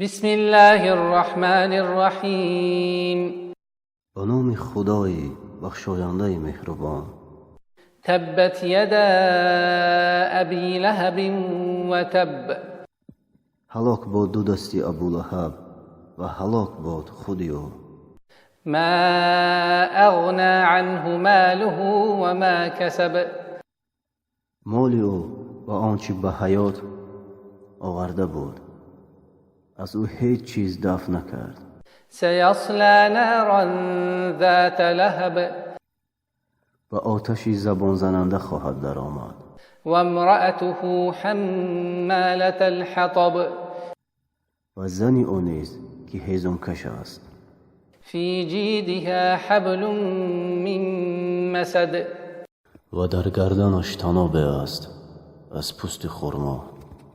بسم الله الرحمن الرحیم. Ба номи Худои бахшояндаи меҳрубон. تبت يدا أبي لهب وتب. Ҳалок бод ду дасти Абулаҳаб ва ҳалок бод худи ӯ. ما أغنى عنه ماله وما كسب. Моли ӯ ва он чӣ ба ҳаёт оварда буд, аз ӯ ҳеҷ чиз дафъ накард. سيصلى نارا ذات لهب. Ба оташи забонзананда хоҳад даромад. وامرأته حمالة الحطب. Ва зани ӯ низ, ки ҳезумкаш аст. في جيدها حبل من مسد. Ва дар гарданаш танобе аст аз пӯсти хурмо.